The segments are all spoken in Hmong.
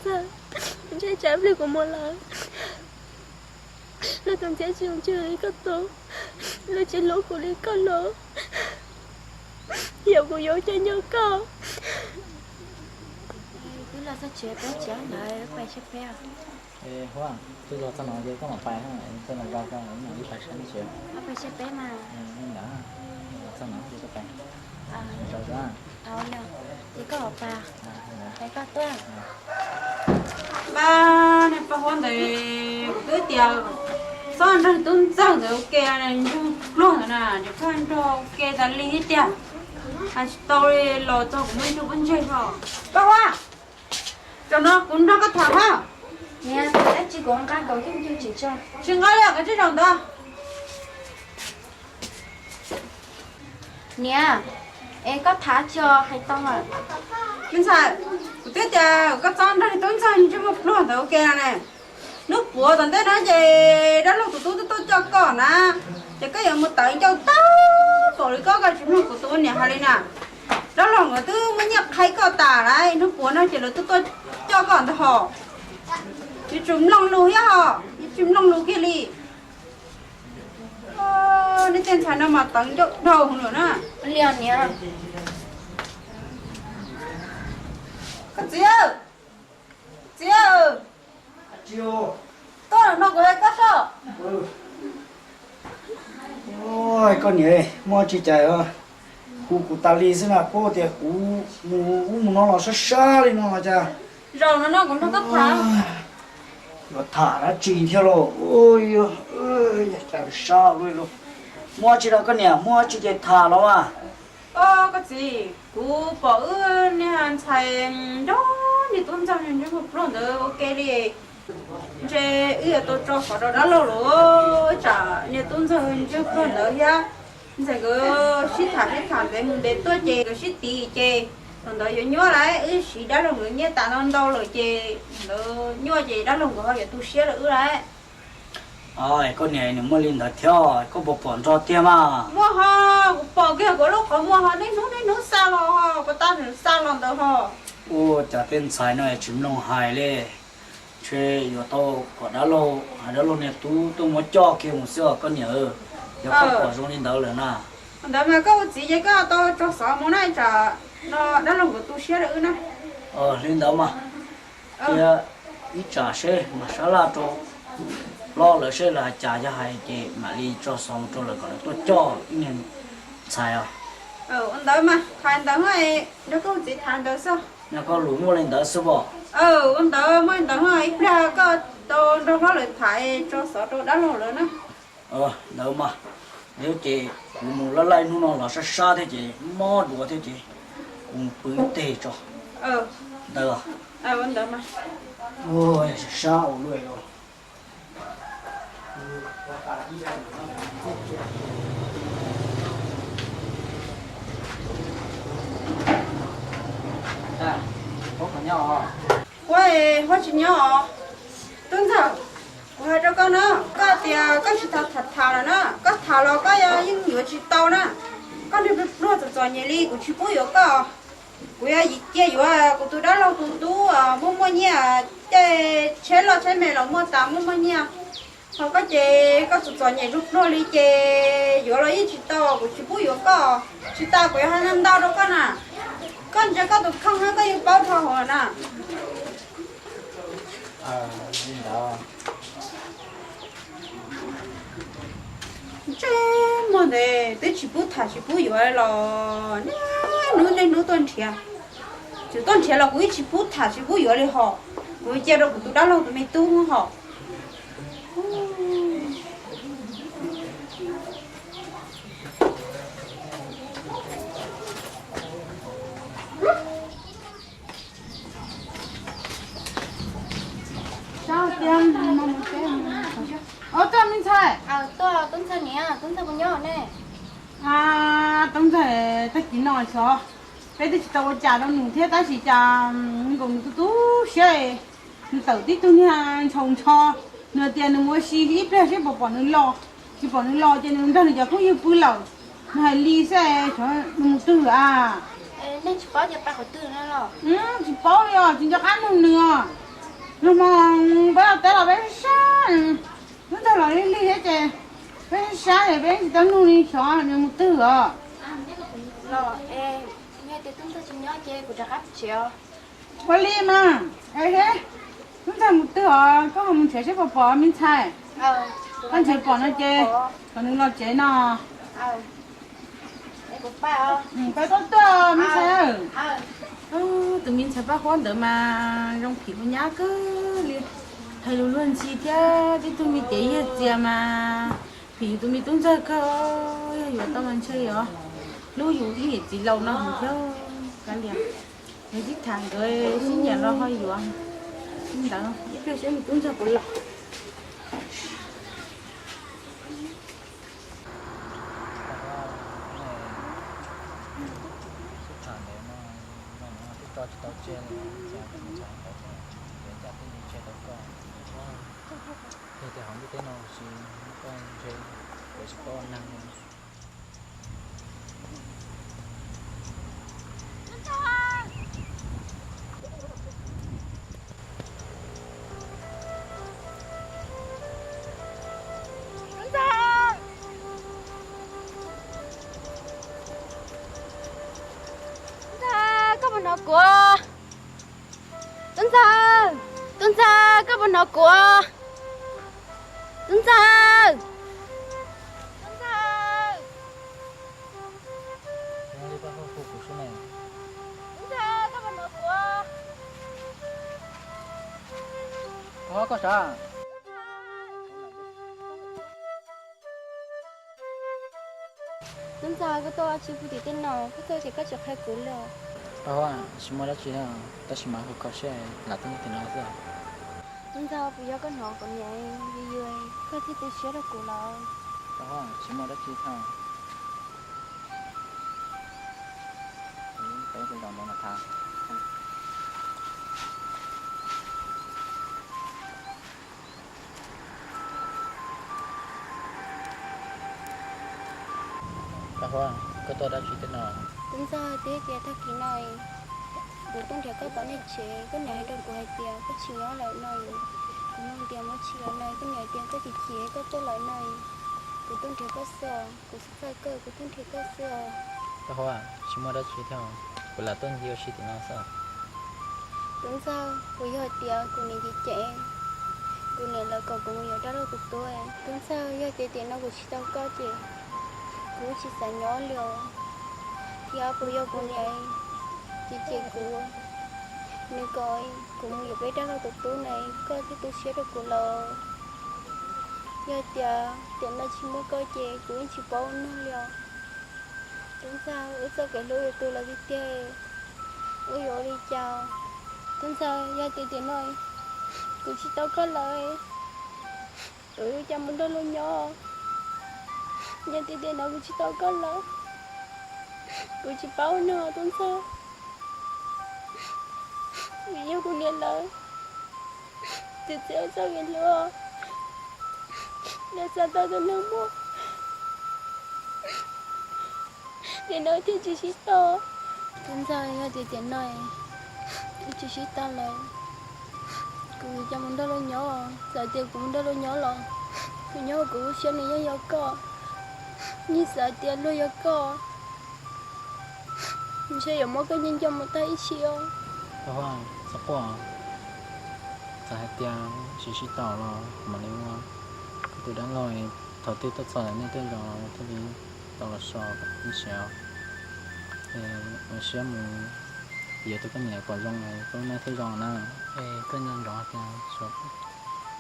Txawm ntshe tsam pliag kuv mus lawm, luag tus ntxhiab tsis zoo ntsug li koj tus, luag tsis hlub kuv li koj hlub, yog kuv yuav ua cas nyob koj. Twb los txog tsev peb tsev ntawd pais seb peb. Huab, twb los txog no ces koj mam pais, txog no zoo koj mam li pais seb tsev. Pais seb peb mas. Ntawd, los txog no ces koj pais. Ces koj pais, pais koj tuaj. Pab, nej pab Huab ntawd kuv twb tias txhob nrog tub ntxawg ntawd ua ke, ntsug pluag ntawd na, nws pheej nrog ua ke tas li tiag, hais tsis tau li, los txog kuv muaj ib tug pob ntseg hos. Pab Huab, zaum no kuv nrog koj tham hab. Niam, dab tsi kuv nqa kom koj ncig tsis tso. Tsis nqa li, koj tsij zaum ntawd. Niam, es koj tham tsis hais tau. Me ntxhais, kuv twb tias koj txhob nrog tub ntxawg ntsug pluag ntawd ua ke ne. Hnub puav tom ntej no ces dab laug tus tub twb tuaj coj koj na, ces koj yuav mus tawv ncauj tag npaum li koj, koj tsis mloog kuv tus niam hais li na. Dab laug nkawd twb muaj nyiaj qhaib koj tas lawm, hnub puav no ces lawv twb tuaj coj koj ntag hos. Yuav tsum mloog lus thiab hos, yuav tsum mloog lus kiag li. Nej tej ntxhais no mas tawv ncauj dhau lawm na. Li niam. Koj txiv, txiv, tuaj no kuv hais koj soj. Koj niam, muaj tsi cas hu kuv tas li xwb na, paub tias kuv mus ub mus no los sab sab li no los cas. Zaum no no kuv nrog koj tham. Yuav tham dab tsi thiab lauj? Cas sab luaj li. Muaj tsi rau koj niam, muaj tsi ces tham los mas. Koj txiv, kuv pom wb niag ntxhais nrog niag tub ntxawg ntsug pluag ntawd ua ke li. Ntshe wb yuav tau tso xov rau dab laug lawm, tsam niag tub ntxawg ntsug pluag ntawd thiab ntxhais nkawd sib tham sib tham ntev mus ntev tuaj ces nkawd sib tiv ces thaum ntawd yuav nyuaj lawm, wb siv dab laug nkawd nyiaj tas ntau ntau lawm ces ntawd nyuaj ces dab laug nkawd ho yuav tu siab rau wb lawm. Koj niam, nws muaj li ntawd thiab, koj puas pom nrog tiag mas? Muaj ho, kuv pom kiag kuv lub qhov muag ho niaj hnub niaj hnub xa los ho, puas tas nws xa los ntawd ho. Ua cas tej ntxhais no tsis mloog hais li. Ntshe yuav tau kom dab laug hais dab laug niag tub tuaj muab coj kiag mus xwb os koj niam. Yog koj pom zoo li ntawd lawm na. Ntawd mas koj ua txiv ces koj tau tso xov mus na, tsam no dab laug nkawd tu siab rau wb na. Li ntawd mas, cia ib tsam seb mas sab laj rau hlob lawv seb lawv hais cas, yog hais ces mam li tso xov mus rau lawv kom lawv tuaj coj ib niag ntxhais os. Ua ntawd mas, tham ntawd, nrog koj ua txiv tham ntawd xwb. Nyob koj lus muaj li ntawd xwb pom. Ua ntawd muaj li ntawd, ib pliag koj tau nrog hlob lawv tham tso xov rau dab laug lawv na. Ntawd mas, yog ces kuv mus laj laj hnub no los sab sab thiab ces mob duav thiab ces kuv mus pw teg tso. Ntawd, sab sab ua luaj. Huab, Huab tsis nyob os. Tub ntxawg, kuv hais rau koj na, koj tias koj tsis tau tham tham lawm na, koj tham los koj yeej yuav tsis tau na. Koj niag pluag txom txom nyem li kuv tsis pub yuav koj. Kuv yuav cia yuav kuv tus dab laug tus tub muaj muaj nyiaj, caij tsheb loj tsheb me los muaj tas muaj muaj nyiaj. Ho koj ces koj txom txom nyem zuj pluag li ces yuav los yeej tsis tau, kuv tsis pub yuav koj. Tsis tas kuv yuav hais ntau ntau rau koj na. Koj ntsia koj tus kheej koj yeej paub dhau hauv na. Ntsej muag ntawd twb tsis pub tham tsis pub yuav los niaj hnub niaj hnub tuaj nrhiav. Tseem tuaj nrhiav los kuv yeej tsis pub tham tsis pub yuav li hos. Kuv cia rau kuv tus dab laug tus me tub hos. Tuaj, me ntxhais. Tub ntxawg niam, tub ntxawg puas nyob ne? Tub ntxawg, tag kis no xyov peb twb tsis tau ua cas rau nws thiab tab sis cas nkaus nws tu tu siab, nws tawm tib tug niag ntshaus ntsho, nws tias nws mus ua si ib pliag seb puas pom nws los, tsis pom nws los ces nws nrog nws cov phooj ywg pw lawm. Nws hais li xwb, xyov nws mus twg a. Tsis paub li os, tsis nco qab nug nws os. Nag hmo peb ua teb los peb sab, lub ntawd los lig lig thiab ces peb sab es peb tsis tau nug li xyov nws mus twg os. Ua li mas, es tub ntxawg mus twg os, koj ho mus nrhiav seb puas pom me ntxhais. Koj nrhiav pom no ces kom nws los tsev no. Peb tuaj tuaj me ntxhais. Tus me ntxhais Paj Huab ntawd mas zoo phim ua nyab kawg li, hais lus luag ntxhi thiab tib tug me cev yawg txias mas phim yus tus me tub ntxawg kawg. Yog yuav tau mas ntshe yog hlub yus ib yam txiv laus no heev thiab. Kav liam, yog tib tham nkawd sib nyiam los ho yuav ntawd ib pliag saib me tub ntxawg puas los. Tub ntxawg, koj puas hnov kuv? Tub ntxawg, tub ntxawg, koj puas hnov kuv? Tub ntxawg, tub ntxawg, tub ntxawg, koj puas hnov kuv? Koj sav. Tub ntxawg, koj tuaj ua tsi pw tim tej no, koj tuaj ces koj tsis qhia kuv li. Paj Huab, tsis muaj dab tsi, tab sis mas kuv kho siab lam tuaj tim no xwb. Tub ntxawg, puas yog koj hnov kuv niam yws yws koj thiaj tu siab rau kuv los? Paj Huab, tsis muaj dab tsi thiab. Paj Huab, koj tuaj dab tsi tej no? Tub ntxawg, twb tias tag kis no kuv tuaj nrhiav koj tom nej tsev, koj niam hais rau kuv hais tias koj tsis nyob lawm no. Kuv nug tias muaj tsi lawm no, koj niam hais tias koj tsis chim koj tuaj lawm no. Kuv tuaj nrhiav koj xwb os, kuv txhawj koj, kuv tuaj nrhiav koj xwb os. Paj Huab, tsis muaj dab tsi thiab, kuv lam tuaj ncig ua si tim no xwb. Tub ntxawg, puas yog tias kuv niam cem cem, kuv niam lawv kom kuv mus yuav dab laug tus tub? Tub ntxawg, yog tias tiam no kuv tsis tau koj ces kuv tsis xav nyob li os. Thiab puas yog kuv niam cem cem kuv, nws kom kuv mus yuav peb dab laug tus tub ne, koj thiaj tu siab rau kuv los? Yog tias tiam no tsis muaj koj ces kuv yeej tsis paub ua neeg li os. Tub ntxawg, wb txoj kev hlub yuav tu lawm tiag tiag, wb yuav ua li cas? Tub ntxawg, yog tias tiam no kuv tsis tau koj lawm, kuv yuav ua cas mus nrog luag nyob? Yog tias tiam no kuv tsis tau koj lawm, kuv tsis paub ua neeg os tub ntxawg. Vim yog kuv niam lawv txiav txim wb txoj kev hlub, lawv txav tau tus neeg muaj, tiam no thiaj tsis sib tau. Tub ntxawg, yog tias tiam no wb tsis sib tau lawm, kuv yuav mus nrog luag nyob. Txawm tias kuv mus nrog luag nyob los kuv nyob kuv lub siab nws yeej yog koj, yeej xav tias luag yog koj, ntshe yuav muab koj nco nco mus tag ib sim os. Txhob quaj, txawm hais tias tsis sib tau los mam li ua. Kuv tus dab laug thaum twg tuaj txog ntawm nej tej zaum thiaj li tau los so ib sim os. Ua siab mus yuav tau koj niam kom zoo es koj lub neej thiaj zoo na. Es koj nco ntsoov tias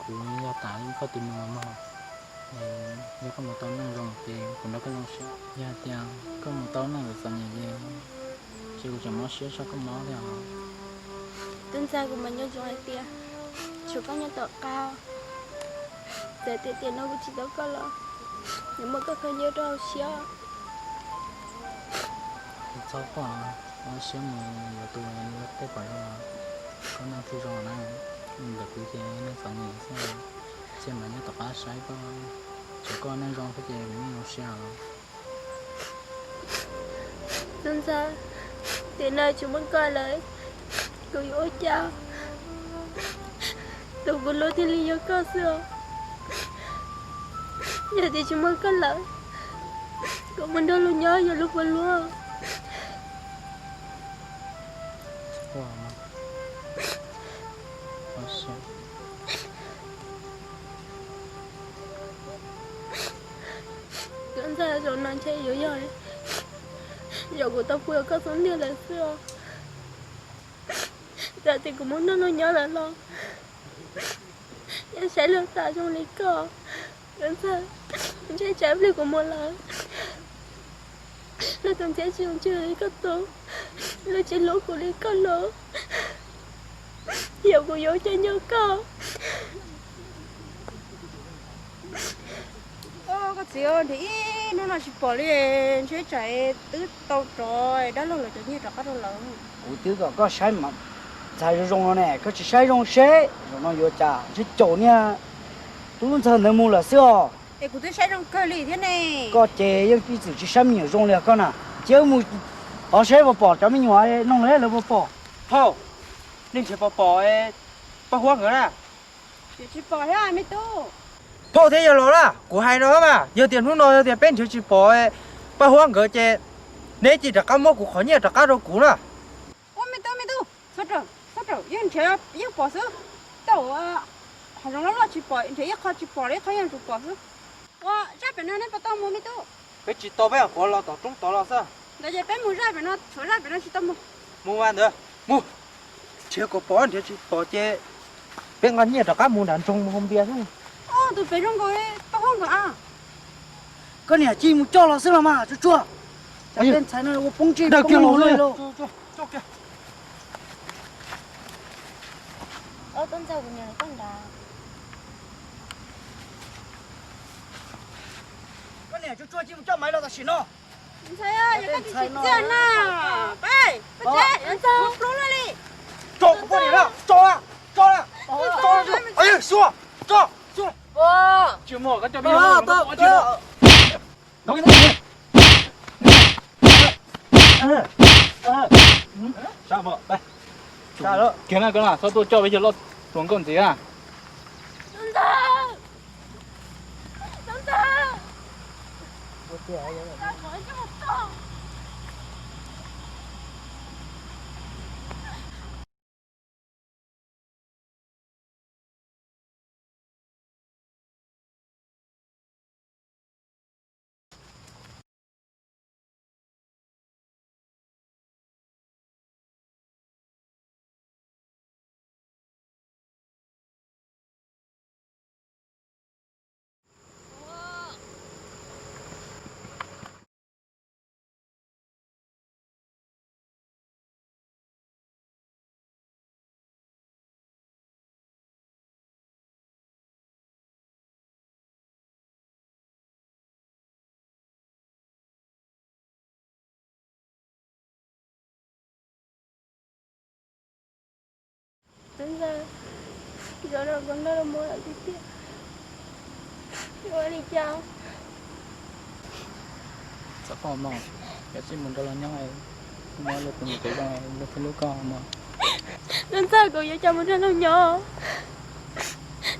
kuv yog tas koj tus nus mog. Yog koj mus tau neej zoo ces kuv nrog koj zoo siab. Yog tias koj mus tau neej txom nyem ces kuv tseem mob siab tshaj koj mob thiab os. Tub ntxawg, kuv mas nco ntsoov hais tias tshuav koj nyob tom qab. Txawm tias tiam no kuv tsis tau koj los yuav muab koj khaws nce rau hauv siab. Txhob quaj, ua siab mus yuav tus uas yog tej kom zoo, koj neej thiaj zoo na. Ntawm kuv ces neeg txom nyem xwb, thiaj mam nyob tom qab saib koj. Tshuav koj neej zoo xwb ces kuv yeej zoo siab os. Tub ntxawg, tiam no tsis muaj koj lawm, kuv yuav ua cas? Kuv lub thiaj li yog koj xwb os. Yog tias tsis muaj koj lawm, kuv mus nrog luag nyob yog luag puas luag? Koj ntxhais, zaum no ntshe yuav yog zaum kuv tau pw koj txhua ntiag lawm xwb os. Txawm tias kuv mus nrog luag nyob lawm los yeej saib luag tas zoo li koj. Koj ntxhais, ntshe tsam pliag kuv mus lawm, luag tus ntxhiab tsis zoo ntsws li koj tus, luag tsis hlub kuv li koj hlub. Yog kuv yuav ua cas nyob koj. Koj txiv, nrhiav ib hnub no tsis pom li, ntshe tsam twb tau rov dab laug lawv cov nyiaj rov qab rau lawv. Kuv twb kom koj saib ntxhais zoo zoo no ne, koj tsis saib zoo seb zaum no yuav cas, ntshe caum niag tub ntxawg ntawd mus lawm xwb os. Es kuv twb saib zoo kawg li thiab ne. Koj ces yeej ib txwm tsis saib me nyuam zoo li os koj na. Cia wb mus hov seb puas pom cov me nyuam no lawv puas pom. Phauj, nej nrhiav puas pom Paj Huab nkawd na? Tsis pom thiab me tub. Phauj thiab yawg laus na, kuv hais no mas, yog tias hnub no yog tias peb nrhiav tsis pom Paj Huab nkawd ces neb cia rov qab muab kuv qhov nyiaj rov qab rau kuv na. Ua me tub, me tub, txhob raws, txhob raws, yeej nrhiav yeej pom xwb. Tau, hav zoov loj loj tsis pom, nrhiav ib qho tsis pom li, ib qho yeej tsuas pom xwb. Ua zaj pem no neb puas tau mus me tub? Peb tsis tau, peb quav los tom roob tod los xwb. Ntawd ces peb mus zaj pem no, tshuav zaj pem no tsis tau mus. Mus mas ntawd, mus. Nrhiav kom pom, nrhiav tsis pom ces peb nqa nyiaj rov qab mus nram nroog mus hau npias xwb. Tus pem zoo nkaus Paj Huab nkawd a. Koj niam cia mus coj los xwb los mas Tsuag Tsuag. Cov ntxhais no ua poob ntsej poob muag li lauj. Koj niam Tsuag Tsuag cia mus coj Maiv los tam sim no. Ntxhais, yog koj tsis tsim txiaj na, peb, peb tsis, ntxhais, mus pluav luaj li. Tso kuv poj niam na, tso na, tso na, tso, xua, tso, xua. Tsis muaj, koj coj peb yawg kiag na, koj na, txhob tuaj coj peb yawg loj hluas nkauj ntxiv na. Tub ntxawg, zaum no kuv nrog luag mus lawm tiag tiag, yuav ua li cas? Txhob quaj mog, yuav tsum mus nrog luag nyob, muab luag tus me tub zoo, luag thiaj hlub koj mog. Tub ntxawg, kuv yuav cas mus nrog luag nyob,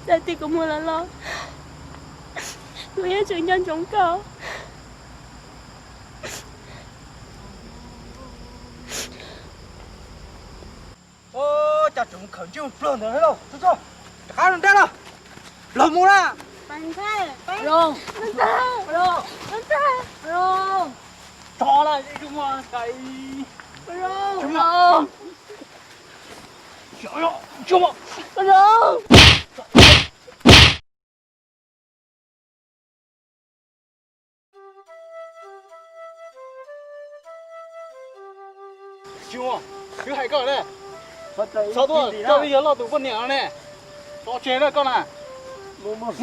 txawm tias kuv mus lawm los kuv yuav tsum nco ntsoov koj. Cas tseem mus khawm ntsej mus pluag ntawd lauj, Tsuag Tsuag, rov qab rau nrab lauj, los mus na. Tso na, Tsuag Tsuag. Tsis muaj, twb hais koj ne, txhob tuaj coj peb yawg loj tus poj niam no ne, tso tseg na koj na. Mus,